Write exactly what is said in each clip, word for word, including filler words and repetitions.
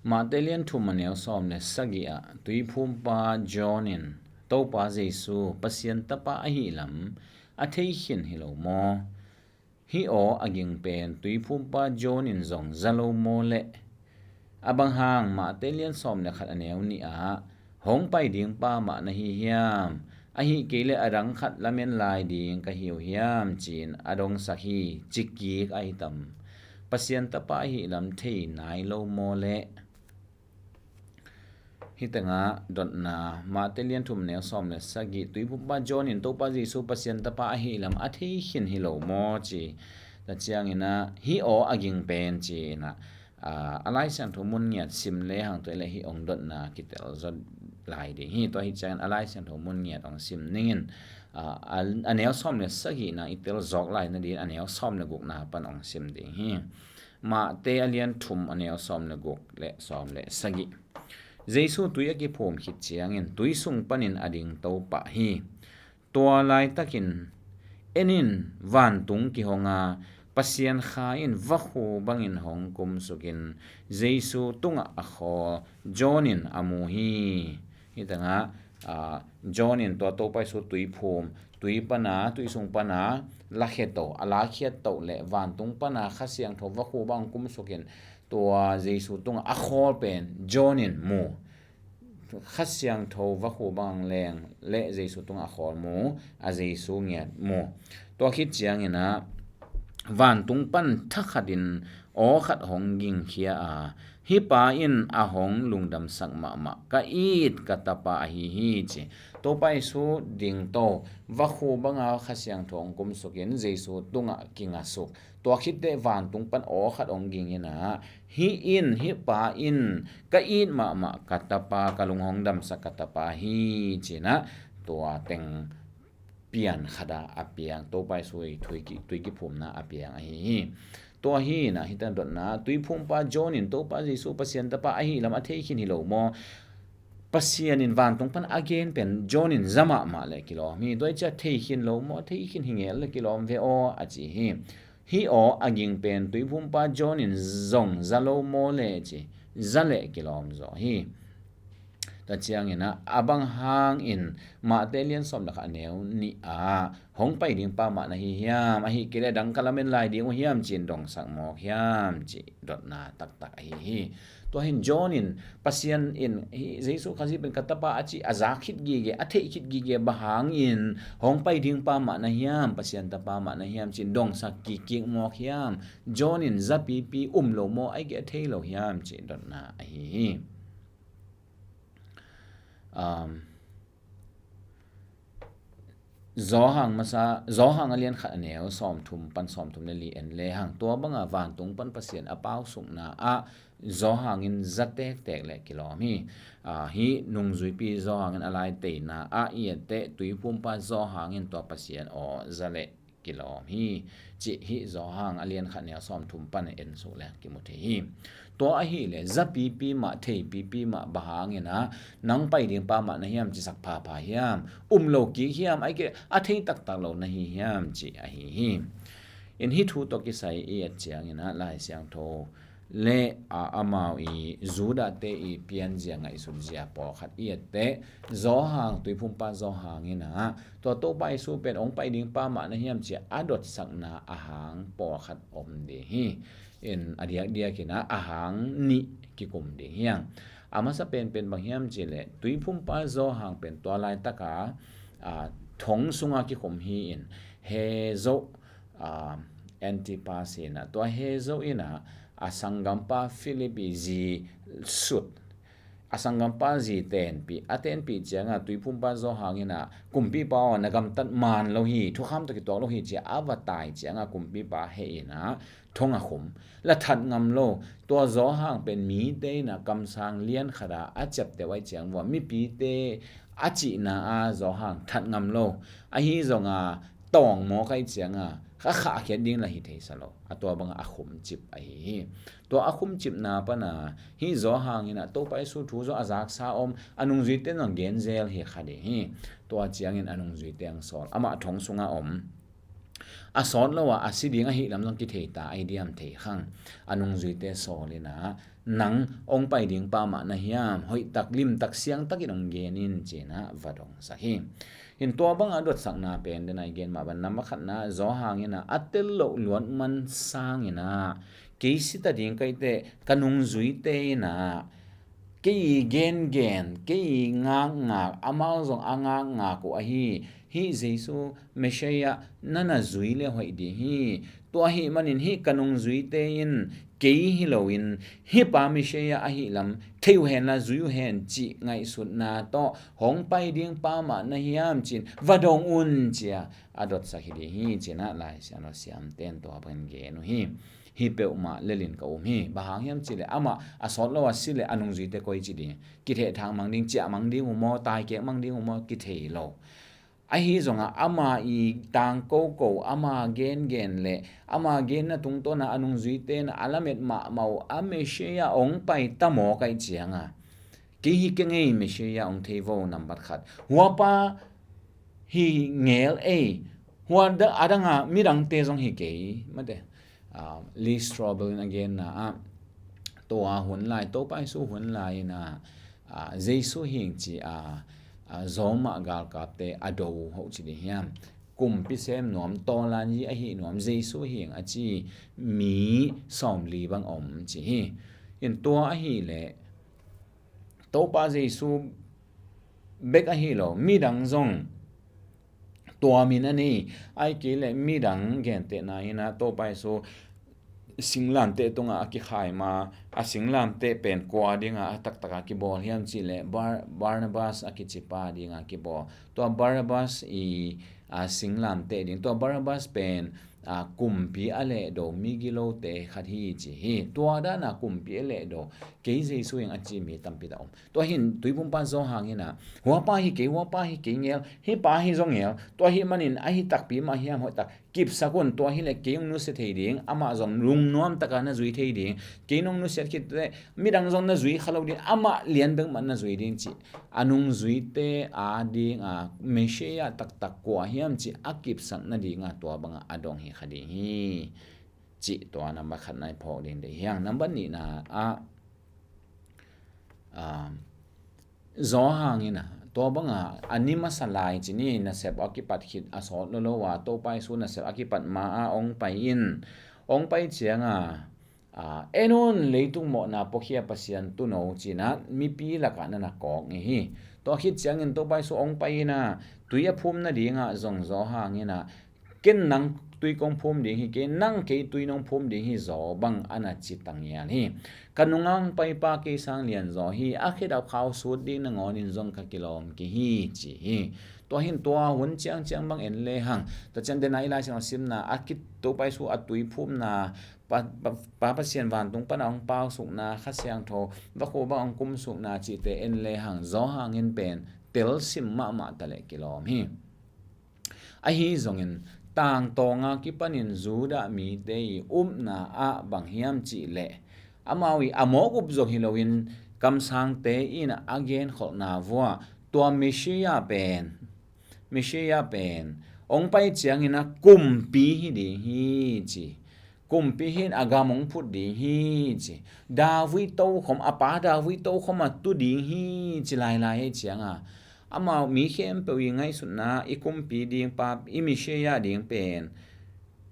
Mate lian thum a neu sawm le sagih ah tuiphumpa John in Topa Jesu Pasian tapa ahi lam a thei khin hi lo maw? Hih aw a ging pen tuiphumpa John in zong za lo maw leh? A bang hang Mate lian sawm le khat a neu nih ah hong pai ding pa mah na hi hiam? Ahi kei leh a dang khat lamen lai ding ka hi uh hiam? Ci-in a dongsak hi, ci kik ahi tam? Pasian tapa ahi lam thei nai lo maw leh? Hih tengah dotna, Mate lian thum neu sawm le sagih, tuiphumpa John in Topa Jesu Pasian tapa ahi lam a thei khin hi lo maw? Ci ta ciangin ah hih aw a ging pen ci-in ah, aa, a Lai Siangtho mun ngiat sim lehang tua leh hih ong dotna kitel zaw lai ding hi. Tua hi ciangin a Lai Siangtho mun ngiat ong sim ningin, aa, a, a neu sawm le sagihna i tel zawk lai nading a neu sawm le gukna pan ong sim ding hi. Mate a lian thum a neu sawm le guk le sawm le sagih. Jesu tui a kiphum khit ciangin tui sung panin a ding to pah hi. Tua laitakin en in, vantung kihong a, Pasian Kha in vakhu bangin hong kumsukin Jesu tungah a khawl John in a mu hi. Hih tengah, aa, John in tua Topa Jesu tuiphum, tui pana, tui sung pana lakhia to, a lakhiat to le vantung pana Kha Siangtho vakhu bang kumsukin tua Jesu tungah a khawl pen John in mu. Kha Siangtho vakhu bang leng le Jesu tungah a khawl mu, a Jesu ngiat mu. Tua khit ciangin ah vantung pan thakhatin aw khat hong gingkhia a, hih pa in a hong lungdamsak mahmah ka it ka tapa ahi hi, ci. Topa Jesu ding to, vakhu banga Kha Siangtho hong kumsukin Jesu tungah kingasuk. Tua khit teh vantung pan aw khat hong ging in ah, hih in, hih pa in ka it mahmah ka tapa, ka lung hong damsak ka tapa hi, ci-in ah tua teng pian khat ah a piang, Topa Jesu i tui ki, tui kiphumna a piang ahi hi. Tua hi in ah hih teng dotna, tuiphumpa John in Topa Jesu Pasian tapa ahi lam a thei khin hi lo maw? Pasian in vantung pan a gen pen John in za mahmah le kilawm hi. Tua hi ciah thei khin lo maw? Thei khin hi ngel le kilawm ve aw, a ci hi. Hih aw a ging pen tuiphumpa John in zong za lo maw leh? Ci, za leh kilawm zaw hi. Tua ciangin ah, a bang hangin Mate lian sawm le khat a neu nih ah hong pai ding pa mah na hi hiam? Ahi kei leh dang ka lamen lai ding uh hiam? Ci-in dongsak mawk hiam? Cih dotna taktak ahi hi. Tua hi in John in Pasian in hih Jesu Khazih pen ka tapa a cih a za khit gige, a theih khit gige bang hangin hong pai ding pa mah na hiam, Pasian tapa mah na hiam, ci-in dongsak kikkik mawk hiam? John in zapipi um lo maw, ahi kei a thei lo hiam, cih dotna ahi hi. Um, Johan masa, Johan a lian khat a neu sawmthum pan sawmthum le li en lehang, tua banga vantung pan Pasian a pausukna ah Johan in za tektek le kilawm hi. Aa, hih nungzuipi Johan in a laiteina ah i et teh tuiphumpa Johan in tua Pasian aw za le kilawm hi, cih hih Johan a lian khat neu sawmthum pan en suk le kimu thei hi. Tua ahih leh zapipi mah, theipipi mah bang hangin ah nang pai ding pa mah na hiam, cisak phapha hiam? Um lo kik hiam, ahi kei a thei taktak lo na hi hiam, cih ahi hi. In hih thu tawh kisai i et ciangin ah Lai Siangtho le, a, amau i Judah-te i pianzia ngaihsutzia pawlkhat i et teh, Johan, tuiphumpa Johan in ah tua Topa Jesu pen hong pai ding pa mah na hiam, ci-a a dotsakna a hang pawlkhat om ding hi. In a diakdiak in ah a hang nih kikum ding hi hang. A masa penpen bang hiam cih leh tuiphumpa Johan pen tua laitaka, aa, thong sunga kikum hi in, he zo, aa, Antipas in ah, tua he zo in ah a sanggampa Philip i zi sut, a sanggampa zi tenpih, a tenpih ciangah tuiphumpa Johan in ah, kumpipa aw, na gamtat man lo hi, thukham tawh kituak lo hi, ci-a a va tai ciangah kumpipa heh in ah thong a khum. La that ngam lo. Tua Johan pen mite in ah kamsang lian khat ah a ciapteh uh ahih ciang vua mipite a cihna ah Johan that ngam lo. Ahi zongah tawng mawk ahih ciangah a khahkhiat ding la hi theisa lo. A tua bangah a khumcip ahi hi. Tua a khumcipna pana hih Johan in ah Topa Jesu thu zong a zaksa om, a nungzuite in zong genzel hi kha ding hi. Tua ciangin a nungzuite ang sawl, amah thong sungah om. A sawt lo ah a si ding ahih lam zong kithei ta ahi diam thei khang. A nungzuite sawl in ah nang hong pai ding pa mah na hiam? Hoihtak, limtak, siangtakin hong gen in, ci-in ah va dongsak hi. In tua bangah dotsakna pen, den a i gen mah bang, nambat khatna, Johan in ah a tel loh luat man sangin ah, kei si ta ding ka hih teh, ka nungzuite in ah kei i gengen, kei i ngakngak, amau zong a ngakngak uh ahi, hih Jesu Messiah na na zui le hoih ding hi. Tua ahih manin hih ka nungzuite in kei hi loin hih pa Messiah ahih lam thei uh hen la, zui uh hen cih ngaihsutna tawh hong pai ding pa mah na hiam, ci-in va dong un, ci-a a dotsak hi ding hi, ci-in ah Lai Siangtho siamten tua bangin gen uh hi. Hih peuhmah lelin ka um hi. Bang hang hiam cih leh amah a sawt lo a si leh a nungzuite koi ci ding? Kithehthang mang ding, ciah mang ding uh maw, taikek mang ding uh maw, kithei lo. Ahi zongah ama i tangkoko, ama gengen le ama genna tungtawn a a nungzuite in a lamet mahmah uh a Messiah hong pai ta maw ka hih ciangin, kei hi keng ei, Messiah hong thei vo, nambat khat. Hua pa hi ngel ei. Hua da-, a dang a midangte zong hi kei, mate. Ah, Lee Strobel in a genna ah, tua hun lai, Topa Jesu hun lai in ah, ah, Jesu hi ing ci-a, ah, Roma galkapte a do uh hoh ci ding hiam? Kumpi sem nuam, tawlanzi ahih nuam, Jesu hi ing a ci mi sawmli bang om ci hi. In tua ahih leh Topa Jesu bek ahi lo, midang zong tua min a nei. Ahih kei leh midang gentehna in ah, Topa Jesu singlamteh tungah a kikhai ma, a singlamteh pen kua dingin a taktak a kibawl hiam cih leh Bar-, Barnabas a kici pa dingin a kibawl. Tua Barnabas i, a, singlamteh ding, tua Barnabas pen, a, kumpi a lehdo, migilote khat hi ci hi. Tua dan a kumpi a lehdo, kei Jesu hi ing a ci mi tampi tak om. Tua hi in tuiphumpa Johan in ah, hua pa hi kei, hua pa hi kei ngel, hih pa hi zong ngel, tua ahih manin ahi takpi mah hiam, hoihtak kipsak un, tua hi leh kei hong nusia thei ding, amah zong lungnuam takin na zui thei ding, kei nong nusiat khit leh midang zong na zui kha lo ding, amah lian bek mah na zui ding, ci a nungzuite a dingin Messiah taktak kua hiam cih a kipsak nadingin tua bangin a dong hi kha ding hi, cih tua nambat khatna i phawk ding deih hi hang. Nambat nihna ah, ah, Johan in ah, tua bangin a ni masa lai ci ni, nasep a kipat khit a sawt lo lo a, Topa Jesu nasep a kipat ma-in hong pai in, hong pai ciangin, ah, en un, leitung mawhna puakhia Pasian tuuno, ci-in ah mipi lakah na na kawk ngei hi. Tua khit ciangin Topa Jesu hong pai in ah, tui a phum nadingin zong Johan in ah, ken nang tui kong phum ding hi, kei nang kei tui nong phum ding hi, zaw bang a na ci ta ngial hi. Ka nungah hong paipa kei sang lianzaw hi, a khedap khau sut ding nangawnin zong ka kilawm kei hi, ci hi. Tua hi in tua hun ciangciang bang en le hang. Tua ciang den a i Lai Siangtho simna, a kit Topa Jesu a tui phumna, Pa, Pa, Pa Pasian vantung panin hong pausukna, Kha Siangtho vakhu bang hong kumsukna cihte en le hang, Johan in pen telsim mahmah ta leh kilawm hi. Ahi zongin, tangtawng a kipanin Judah mite i upna ah bang hiam cih leh, amau i a mawk up zong hi loin, kamsangte in a genkholhna vuah, tua Messiah pen, Messiah pen hong pai ciangin a kumpi hi ding hi, ci. Kumpi hi in a gam hong phut ding hi, ci. David tokhom, a pa David tokhom a tu ding hi, ci lailai hi ciangin, amau mi khempeuh i ngaihsutna, i kumpi ding pa, i Messiah ding pen,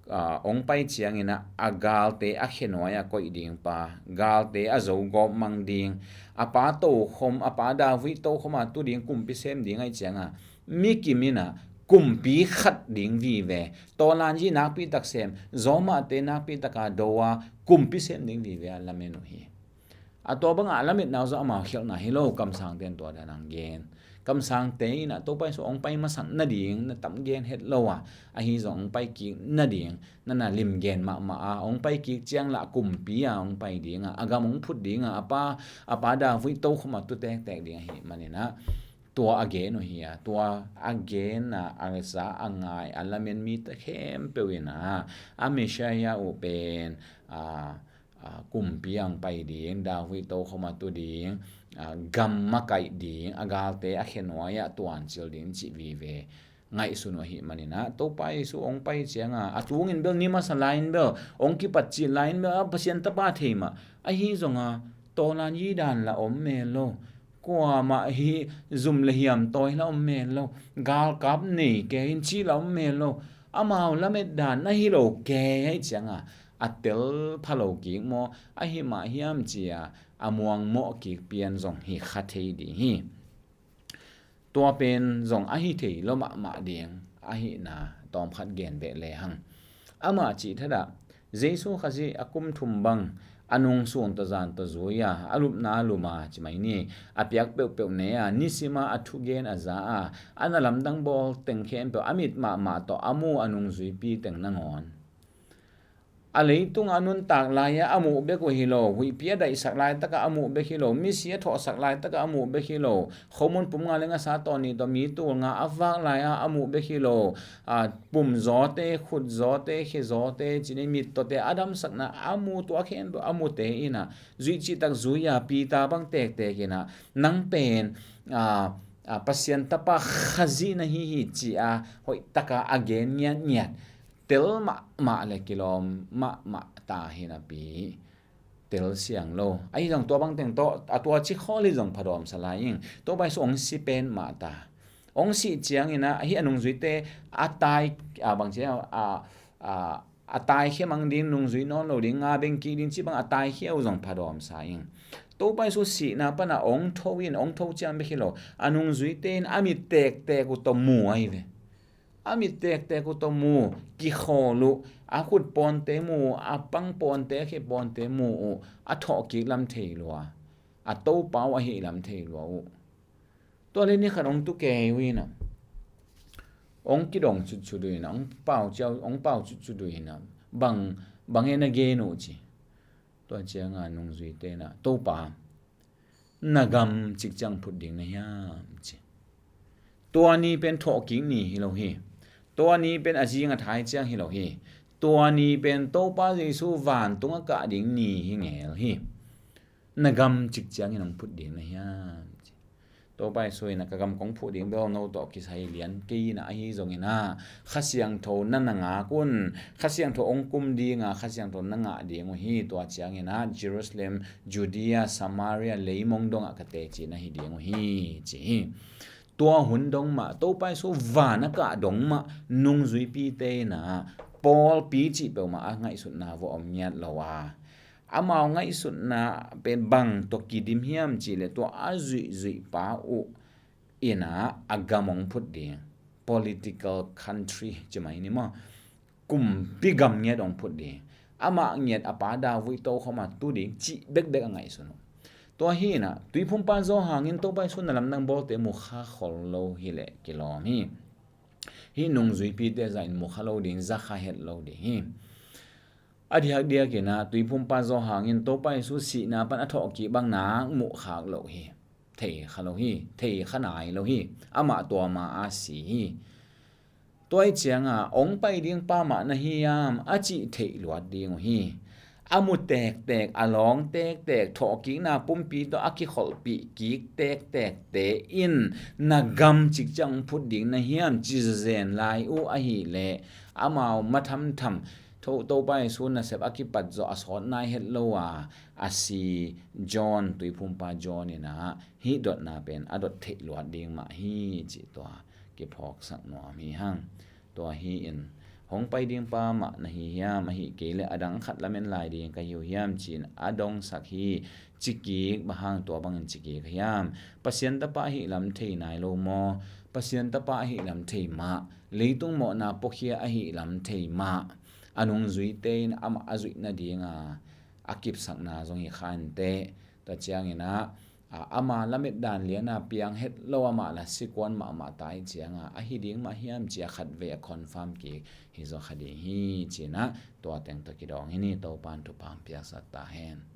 ah, hong pai ciangin a, a galte a khenuai a koih ding pa, galte a zogawp mang ding, a pa tokhom, a pa David tokhom a tu ding, kumpi sem ding ahih ciangin, mi kim in a kumpi khat ding vive, tawlanzi nakpi tak sem, zawmahte nakpi tak a do a, kumpi sem ding vive a lamen uh hi. A tua bangin a lametna uh zong amau khialhna hi lo, kamsangte in tua dan a gen. Kamsangte in a Topa Jesu hong pai masak nading na tam gen het lo a, ahi zong hong pai kik nading na na lim gen mahmah a, hong pai kik ciang lah kumpi a hong pai ding a, a gam hong phut ding a, a pa, a pa David tokhom a tu tektek ding ahih manin a, tua a gen uh hi a, tua a gen a, a za a ngai, a lamen mite khempeuh in a, a Messiah uh pen, a, a, kumpi a hong pai ding, David tokhom a tu ding, a, gam makaih ding, a galte a khenuai ah tuancil ding cih vive ngaihsun uh ahih manin a, Topa Jesu hong pai ciangin a, a tungin bel, ni masa lai-in bel, hong kipat cil lai-in bel, a, Pasian Tapa thei mah. Ahi zongin a, Tawlan yidan la om mel lo. Kuamah hi zum le hiam tawi la om mel lo. Galkap nei kei in cih la om mel lo. Amau lamet dan na hi lo kei ahih cianga a tel pha lo kik maw, ahi mah hiam ci-a a muangmawh kik pian zong hi kha thei ding hi. Tua pen zong ahi thei lo mahmah ding ahihna tawmkhat gen beh lehang. Amah cih thadah Jesu Khazih a kum thum bang a nung sun tawh zan tawh zui-a, a lupna a lum-a ci mai ni, a piak peuhpeuh ne-a, nisima a thugen a za-a, a na lamdang bawl teng khempeuh a mit mahmah tawh a mu a nungzuipi teng nangawn. A leitung a nuntak lai-a a muh bek uh hi lo, huihpi a daihsak laitaka a muh bek hi lo, misi a thawhsak laitaka a muh bek hi lo, khomun pum nga le ngasa tawh nih tawh mi tul nga a vak lai-a a muh bek hi lo, a, pum zawte, khut zawte, khe zawte, cini mit tawhte a damsakna a mu, tua khempeuh a mute inah zuih cihtak zui-a Peter bang tektek inah nang pen, a, a, Pasian tapa Khazih na hi hi ci-a hoihtaka a gen ngiatngiat, tel mahmah le kilawm mahmah ta hi napi tel siang lo. Ahi zong tua bang teng tawh a tua ci khawl hi zong phadawm sa lai ing. Topa Jesu hong si pen mah ta, hong sih ciangin ah hih a nungzuite a tai, a, bang ci a, a, a taikhia mang ding, nungzui nawn lo ding, nga beng kik ding cih bang a taikhia uh zong phadawm sa ing. Topa Jesu sihna pana hong tho in, hong tho ciang bek hi lo, a nungzuite in a mit tektek uh tawh mu ahi ve. A mit tektek uh tawh mu, kikhawl uh, a khut pawnte mu uh, a pang pawnte, a khe pawnte mu uh, a thawhkik lam thei lua, a Topa uh ahi lam thei lua uh. Tua le ni khat hong tu kei uh inah, hong kidong cutcut uh inah, hong pau ciau, hong pau cutcut uh inah, bang, bang e na gen uh ci. Tua cianga nungzuite inah, Topa, na gam cik ciang phut ding na hiam ci. Tua ni pen thawhkik ni hi lo hi. Tua ni pen a zing a thai ciang hi lo hi. Tua ni pen Topa Jesu vantung a kah ding ni hi ngel hi. Na gam cik ciangin hong phut ding na hiam ci. Topa Jesu inah ka gam kong phut ding bel no tawh kisai lian kei inah, ahi zongin ah Kha Siangtho na na ngak un, Kha Siangtho hong kum dinga Kha Siangtho na ngah ding uh hi. Tua ciangin ah Jerusalem, Judea, Samaria, leimong dongah ka teci na hi ding uh hi ci hi. Tua hun dong mah, Topa Jesu van a kah dong mah nungzuipite inah pawlpi cih peuhmah a ngaihsutna vua om ngiat lo a, amau ngaihsutna pen bang tawh kidim hiam cih leh tua a zuihzuih pa uh inah a gam hong phut ding, political country ci mai ni maw, kumpi gam ngiat hong phut ding, amah ngiat a pa David tokhom a tu ding cih bekbek a ngaihsun uh. Tua hi inah Tuiphumpa Johan in Topa Jesu na lamdang bawlte mukha khol lo hileh kilawm hi. Hih nungzuipite zah in mukha lo ding, zakha het lo ding hi. A diakdiak inah Tuiphumpa Johan in Topa Jesu sihna pan a thawhkik bang nak muhkhak lo hi. Thei kha lo hi, thei kha nai lo hi. Amah tua ma a si hi. Tua hi cianga hong pai ding pa mah na hiam a cih theih luat ding uh hi. A mu tektek, a lawng tektek, thawhkikna pumpi tawh a kikholhpih kik tektekte in na gam cik ciang phut ding na hiam ci zen lai uh ahileh amau mathamtham Topa Jesu nasep a kipat zawh a sawt nai het lo a, a si John, Tuiphumpa John inah hih dotna pen a dot theih luat ding mah hi cih tua kiphawksak nuam hi hang. Tua hi in hong pai ding pa mah na hi hiam, ahih kei leh a dang khat lamen lai ding ka hi uh hiam ci-in a dongsak hi. Cikik, bang hang tua bangin cikik hiam? Pasian tapa ahih lam thei nai lo maw? Pasian tapa ahih lam thei mah, leitung mawhna puakhia ahih lam thei mah, a nungzuite in amah a zuih nadinga a kipsakna zong hi kha inteh. Tua ciangin ah, a, ama lamet dan liana piang het lo, amah la sikuan mahmah ta hi cianga ahi ding mah hiam ci-a khatvei a confirm kik hi zaw kha ding hi ci-in ah tua teng tawh kidawng hi ni. Topan thupha hong piaksak ta hen.